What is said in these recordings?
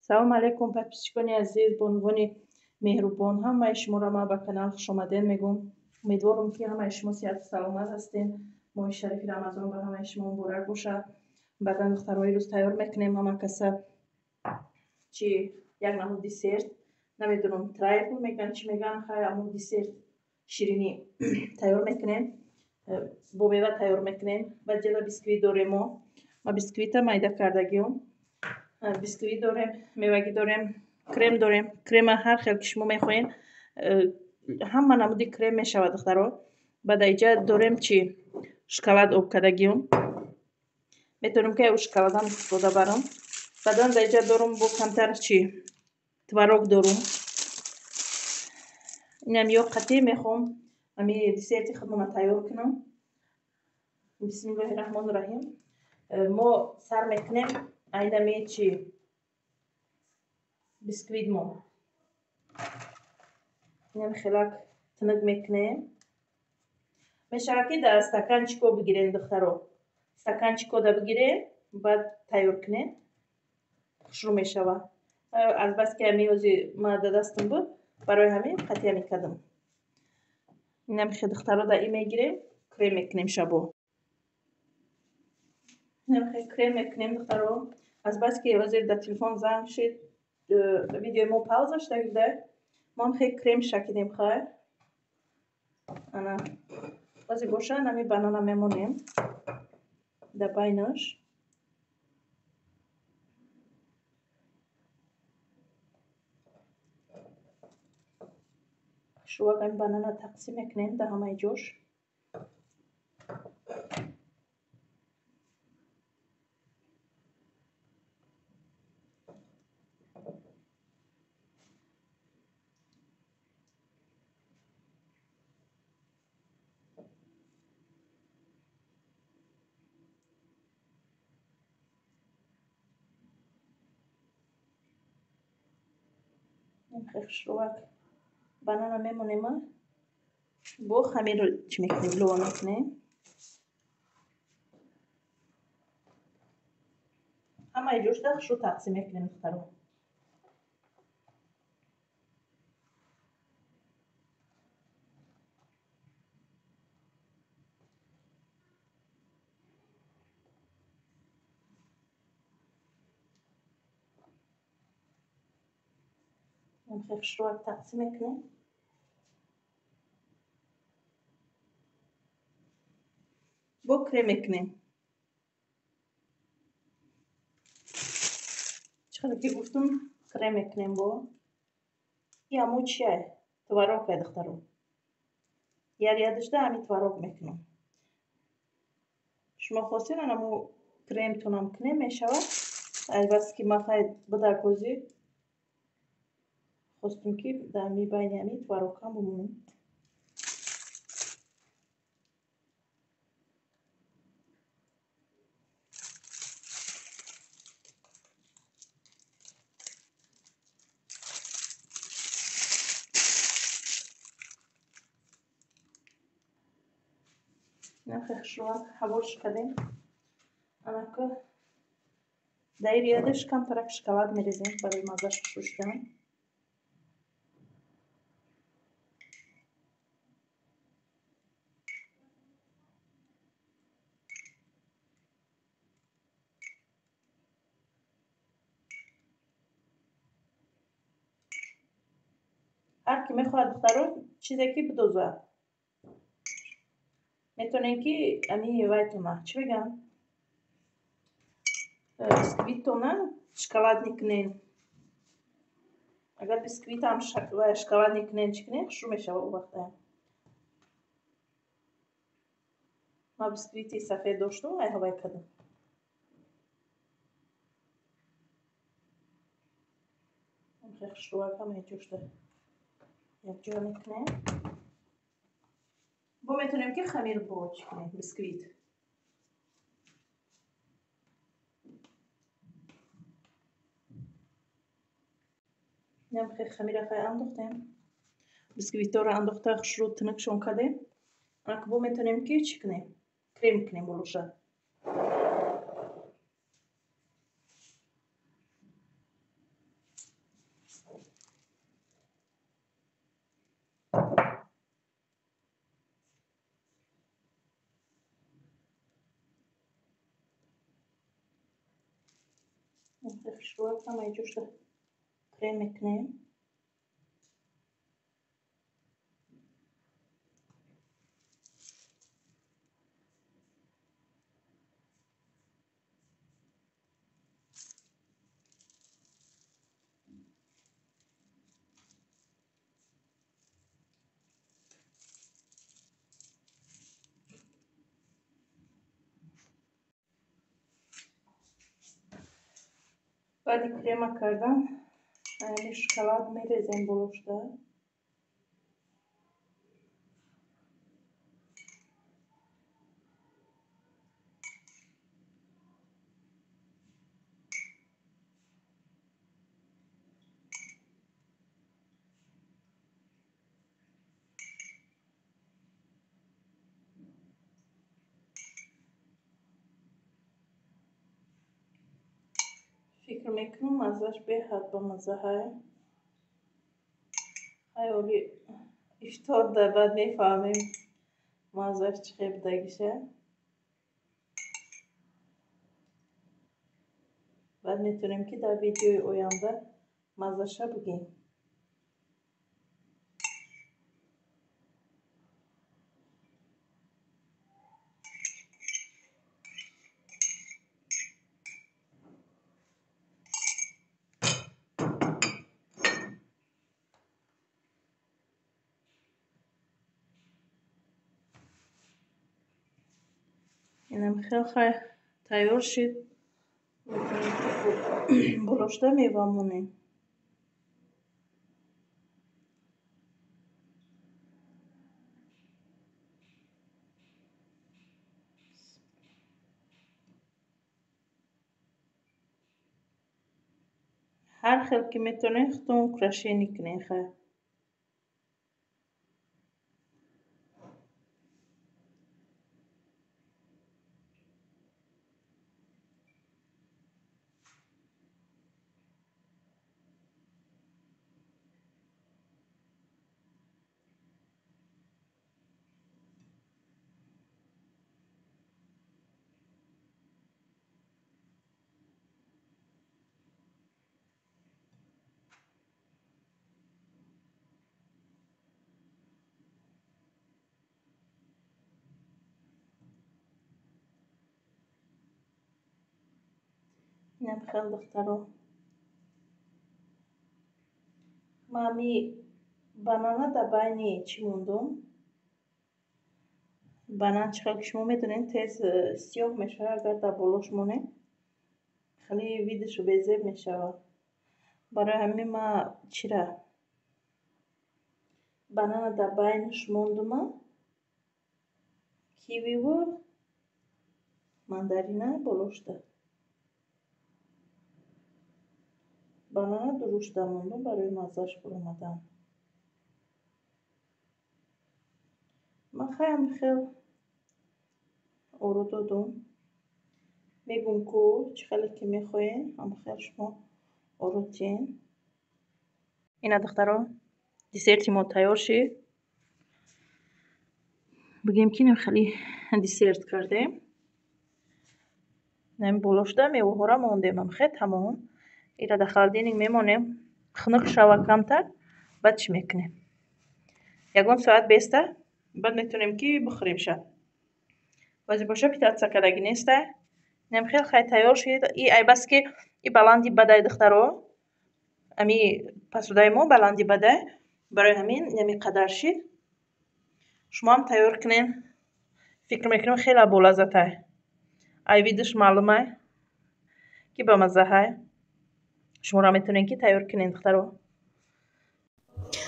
Салом алейкум, подписчикони азиз, бонувони меҳрубон. Ҳамаи шуморо ман ба канал хушомадед мегӯм. Умедворам, ки ҳамаи шумо сиҳату саломат ҳастед. Моҳи шарифи Рамазон ба ҳамаи шумо муборак бошад. Баъдан духтарои рӯз тайёр мекунем ҳама каса чи як намуд десерт, намедонам, трайфл мегӯян, чӣ мегӯян, хай, ҳамун десерт, ширинӣ тайёр мекунем, бо мева тайёр мекунем. Баъд ҷала бисквит дорем мо. Ма бисквита майда кардагиём. Бисквит дорем, мевагӣ дорем, крем дорем. Крема ҳар хел ки шумо мехоҳед, ҳама намуди крем мешавад, духтаро. Баъд аиҷа дорем чи шоколад об кардагиём. Метавонем ки ӯ шоколадам истифода барам. Баъдан дар иҷа дорум бо камтар чи творог дорум. Инам ё қатъӣ мехоҳам ами десерти худмона тайёр кунам. Бисмиллоҳи раҳмони раҳим. Мо сар мекунем айнами чи бисквит мо. Инам хелак тунук мекунем. Мешавад, ки дар стаканчико бигирем, духтаро. Стаканчико да бигирем, баъд тайёр кунем. Хушрӯ мешавад. Азбаски ами ҳози ма дар дастам буд, барои ҳамин қатъия мекардам. Инам хел, духтаро, дар ин мегирем, крем мекунем шабо. Инам хел крем мекунем, духтаро. Азбаски ҳозир дар телефон занг шид, видеои мо пауза шуда буда. Мо ҳам хел крем шакидем, хай. Ана ҳозир боша ҳами банана мемонем дар байнаш. Шувак ҳами банана тақсим мекунем дар ҳамаи ҷош. Хушрӯвак банана мемонем, бо хамирро чӣ мекунем, илова мекунем. Ҳамаи ҷошда хушрӯ тақсим мекунем, духтаро. Хушрӯвак тақсим мекунем. Бо крем мекунем. Чӣ қадар ки гуфтум, крем мекунем бо. И ҳамун чия? Творог ай, духтаро. Яр ядашда ҳами творог мекунам. Шумо хостед, анаму кремтонам кунем, мешавад. Азбаски ма хай будак ҳозир хостум, ки дар ҳами байни ҳами творогам бимонам. Инам хушрӯвак ҳавош кардем. Анака дар ин ядаш камтарак шоколад мерезем барои маззаш хушрӯ шудан. Ҳар ки мехоҳад, духтаро, чизе ки бидозад, метавонем, ки ами вайтона, чӣ мегӯям, бисквитона шоколадный кунем. Агар бисквитам шоколадный кунем, чӣ кунем, хушрӯ мешавад. Ӯ вақта ма бисквити сафед доштум, ай ҳавай кардам. Хушрӯвак ҳамаи ҷошта якҷоя мекунем. Бо метавонем, ки хамир бо чӣ кунем, бисквит. Инам хел хамира хай андохтем. Бисквитҳоро андохта, хушрӯ тунукшон кардем. Анак бо метавонем, ки чӣ кунем, крем кунем болоша. Ҳамаи ҷошта крем мекунем. Баъди крема кардан ами шоколад мерезем болошта. Фикр мекунам маззаш беҳад бамаззаҳай. Ҳай оли ифтор да баъд мефаҳмем маззаш чӣ хел будагиша. Баъд метавонем ки дар видеои оянда маззаша бигем. Инам хел хай тайёр шид. Болошта мева монем. Ҳар хел ки метавонед худтон украшение кунед хай. Инам хел духтаро. Ма ами банана дар байни чӣ мондум? Банан чӣ хел ки шумо медонед тез сиёҳ мешавад, агар дар болош монед хеле видашу безеб мешавад. Барои ҳамин ма чира банана дар байнаш мондума, кививу мандарина болошта. Банана дурушта мондум барои маззаш буромадан. Ман хаям хел оро додум. Мегум ку чӣ хеле ки мехоҳем, ҳам хел шумо оро тиен. Ина духтаро, десерти мо тайёр шид. Бигем ки инам хеле десерт кардем. Инам болошта меваҳоро мондем, ҳам хел тамом. Ира дар холодильник мемонем, хунук шава камтар, баъд чӣ мекунем? Ягон соат беста, баъд метавонем ки бихӯремша. Баъзе боша питатса кардаги неста. Инам хел хай тайёр шид. И ай бас ки и баланди бадай духтаро, ами пасудаи мо баланди бадай, барои ҳамин инами қадар шид. Шумо ҳам тайёр кунед. Фикр мекунем хеле болаззатай. Ай видаш маълумай ки бамаззаҳай. Шуморо метавонед ки тайёр кунед духтаро.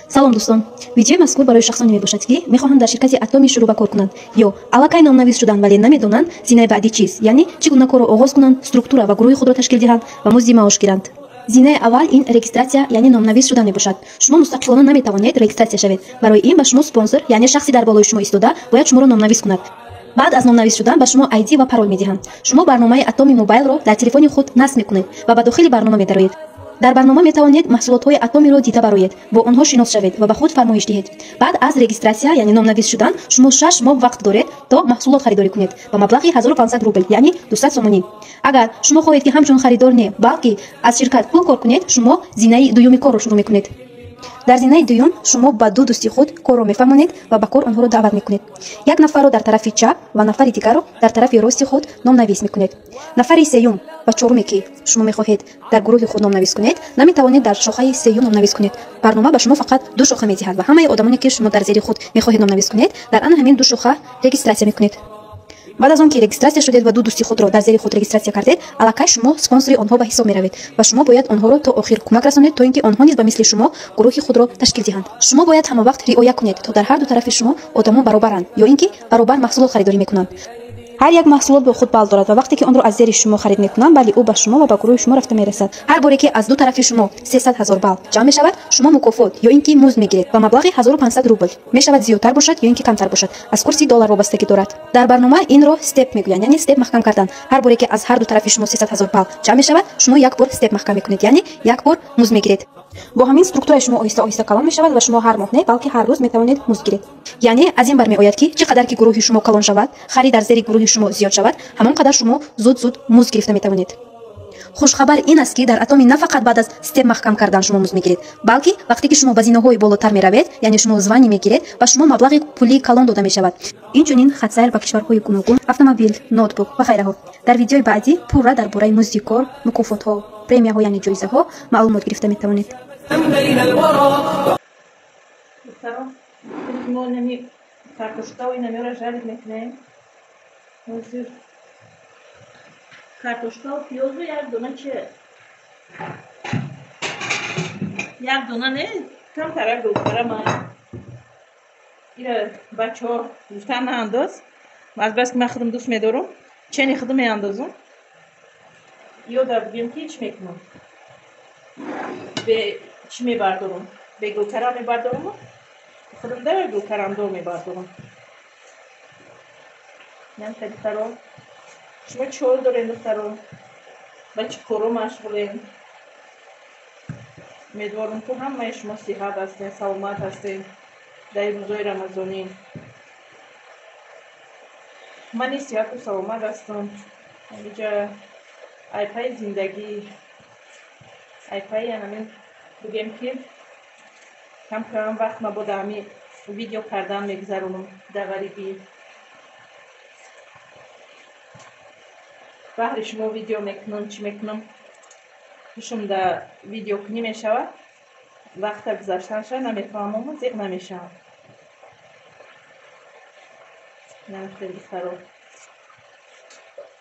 Салом дӯстон. Видеои мазкур барои шахсоне мебошад, ки мехоҳанд дар ширкати Атоми шурӯъ ба кор кунанд ё аллакай номнавис шуданд, вале намедонанд зинаи баъдӣ чист, яъне чӣ гуна корро оғоз кунанд, структура ва гурӯҳи худро ташкил диҳанд ва музди маош гиранд. Зинаи аввал ин регистратсия, яъне номнавис шудан мебошад. Шумо мустақилона наметавонед регистратсия шавед. Барои ин ба шумо спонсор, яъне шахси дар болои шумо истода, бояд шуморо номнавис кунад. Баъд аз номнавис шудан ба шумо ID ва парол медиҳанд. Шумо барномаи Атоми мобайлро дар телефони худ насб мекунед ва ба дохили барнома медароед. Дар барнома метавонед маҳсулотҳои Атомиро дида бароед, бо онҳо шинос шавед ва ба худ фармоиш диҳед. Баъд аз регистратсия, яъне номнавис шудан, шумо 6 моҳ вақт доред то маҳсулот харидорӣ кунед ба маблағи 1500 рубл, яъне 200 сомонӣ. Агар шумо хоҳед ки ҳамчун харидор не, балки аз ширкат пул кор кунед, шумо зинаи дуюми корро шурӯъ мекунед. Дар зинаи дуюм шумо ба ду дӯсти худ корро мефаҳмонед ва ба кор онҳоро даъват мекунед. Як нафарро дар тарафи чап ва нафари дигарро дар тарафи рости худ номнавис мекунед. Нафари сеюм ва чоруме ки шумо мехоҳед дар гурӯҳи худ номнавис кунед, наметавонед дар шохаи сеюм номнавис кунед. Барнома ба шумо фақат ду шоха медиҳад ва ҳамаи одамоне ки шумо дар зери худ мехоҳед номнавис кунед, дар ана ҳамин ду шоха регистратсия мекунед. Баъд аз он ки регистратсия шудед ва ду дӯсти худро дар зери худ регистратсия кардед, аллакай шумо спонсори онҳо ба ҳисоб меравед ва шумо бояд онҳоро то охир кӯмак расонед, то ин ки онҳо низ ба мисли шумо гурӯҳи худро ташкил диҳанд. Шумо бояд ҳамавақт риоя кунед, то дар ҳар ду тарафи шумо одамон баробаранд ё ин ки баробар маҳсулот харидорӣ мекунанд. Ҳар як маҳсулот бо худ бал дорад ва вақте ки онро аз зери шумо харид мекунанд, бале ӯ ба шумо ва ба гурӯҳи шумо рафта мерасад. Ҳар боре ки аз ду тарафи шумо 300 ҳазор бал ҷамъ мешавад, шумо мукофот ё ин ки музд мегиред ба маблағи 1500 рубл. Мешавад зиёдтар бошад ё ин ки камтар бошад, аз курси доллар вобастагӣ дорад. Дар барнома инро степ мегӯянд, яъне степ маҳкам кардан. Ҳар боре ки аз ҳар ду тарафи шумо 300 ҳазор бал ҷамъ мешавад, шумо як бор степ маҳкам мекунед, яъне як бор музд мегиред. Бо ҳамин структураи шумо оҳиста оҳиста калон мешавад ва шумо ҳар моҳ не, балки ҳар рӯз метавонед музд гиред. Яъне аз ин бармеояд ки чӣ қадар ки гурӯҳи шумо калон шавад, харид дар зери гурӯҳи шумо зиёд шавад, ҳамон қадар шумо зуд-зуд музд гирифта метавонед. Хушхабар ин аст ки дар Атоми на фақат баъд аз степ маҳкам кардан шумо музд мегиред, балки вақте ки шумо ба зинаҳои болотар меравед, яъне шумо звание мегиред, ба шумо маблағи пулии калон дода мешавад. Инчунин хатсайр ба кишварҳои гуногун, автомобил, ноутбук ва ғайраҳо. Дар видеои баъдӣ пурра дар бораи музди кор, мукофотҳо, премияҳо яъне ҷоизаҳо маълумот гирифта метавонед. Картошка ва пиёзу як дона чи як дона не, камтарак гулкара ман ира бачаҳо гуфтан наандоз, аз бас ки ман худам дӯст медорам, чени худам меандозам. Ёда бигем ки чӣ мекунам, чӣ мебардорам, бе гулкара мебардорам, худам да гулкарандор мебардорам. Ням духтаро, шумо чор дорем духтаро, ба чӣ коро машғулем? Умедворам ки ҳамаи шумо сиҳат ҳастем, саломат ҳастем дар рӯзҳои рамазонӣ. Ман низ сиҳату саломат ҳастам. Инҷа айпаи зиндагӣ, айпаи ҳамин бигем ки кам-кам вақт мабода ҳамин видео кардан мегузаронам дар ғарибӣ. Баҳри шумо видео мекунам, чӣ мекунам, хушум дар видеокунӣ мешавад, вақта гузаштанша намефаҳмам, зиқ намешавам. Намехел духтаро,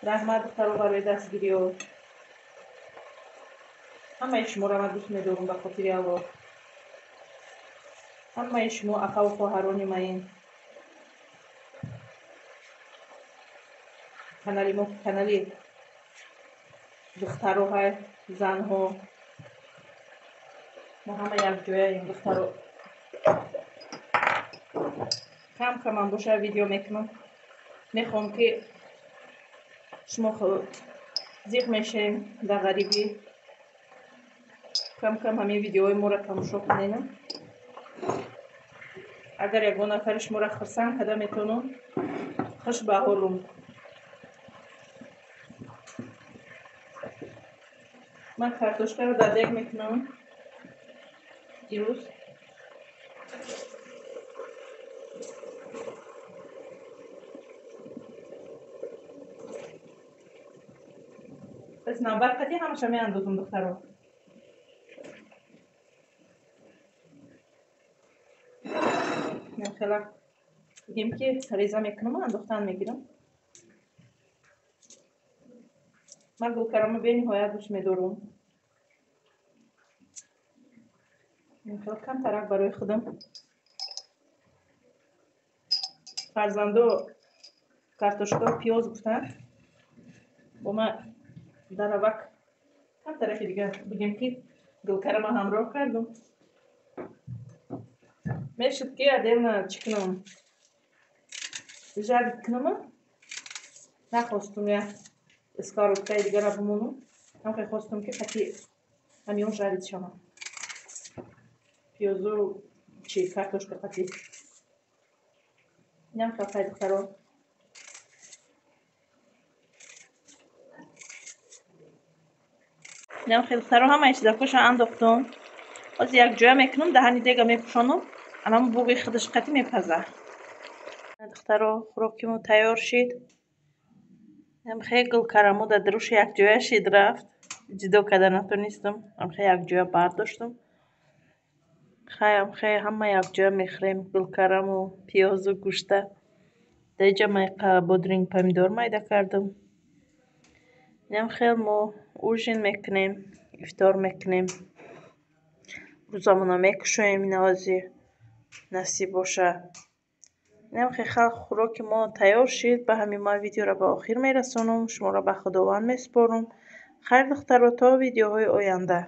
раҳмат духтаро барои дастгириҳо. Ҳамаи шуморо ман дӯст медорам ба хотири Аллоҳ. Ҳамаи шумо акаву хоҳарони маин. Канали мо канали духтаро ҳай, занҳо. Мо ҳама якҷояем духтаро. Кам камам боша видео мекунам. Мехоҳам ки шумо зиқ мешавем дар ғарибӣ. Кам кам ҳамин видеоҳои моро тамошо кунед. Агар ягон нафари шуморо хурсанд карда метавонам, хуш ба ҳолум. Ман картошкаро дар дег мекунам ирӯз. Пас навбат қати ҳамаша меандозам духтаро. Хела бигем ки реза мекунам, андохтан мегирам. Ман гулкарамо бениҳоят дӯст медорам. Хела камтарак барои худам. Фарзандо картошка пиёз гуфтанд, бо ман даравак камтараки дига бигем ки гулкарама ҳамроҳ кардам. Мешуд ки отдельно чӣ кунам, жарить кунам, нахостум я сковородкаи дигара бимонам. Ҳамхел хостум ки қати Ҳамиён жарить шаванд. Пиёзу чи картошка қатӣ. Инам хелхай, духтаро. Инам хел, духтаро, ҳамаи чизакоша андохтум. Ҳозир якҷоя мекунам, даҳани дега мепӯшонам, анам буғи худаш қатӣ мепаза. Духтаро, хӯроки мо тайёр шид. Амхе гулкарамо дар дуруш якҷоя шид рафт. Ҷудо карда натонистам. Амхе якҷоя бардоштам. Хай, амхе ҳама якҷоя мехӯрем гулкараму пиёзу гӯшта. Дар инҷа майқа бодринг, помидор майда кардам. Инам хел мо ужин мекунем, ифтор мекунем. Рӯзамона мекушоем инавози насиб боша. Инам хел халқ хӯроки мо тайёр шид. Ба ҳамин ман видеоро ба охир мерасонам. Шуморо ба Худованд месупорам. Хайр, духтаро, то видеоҳои оянда.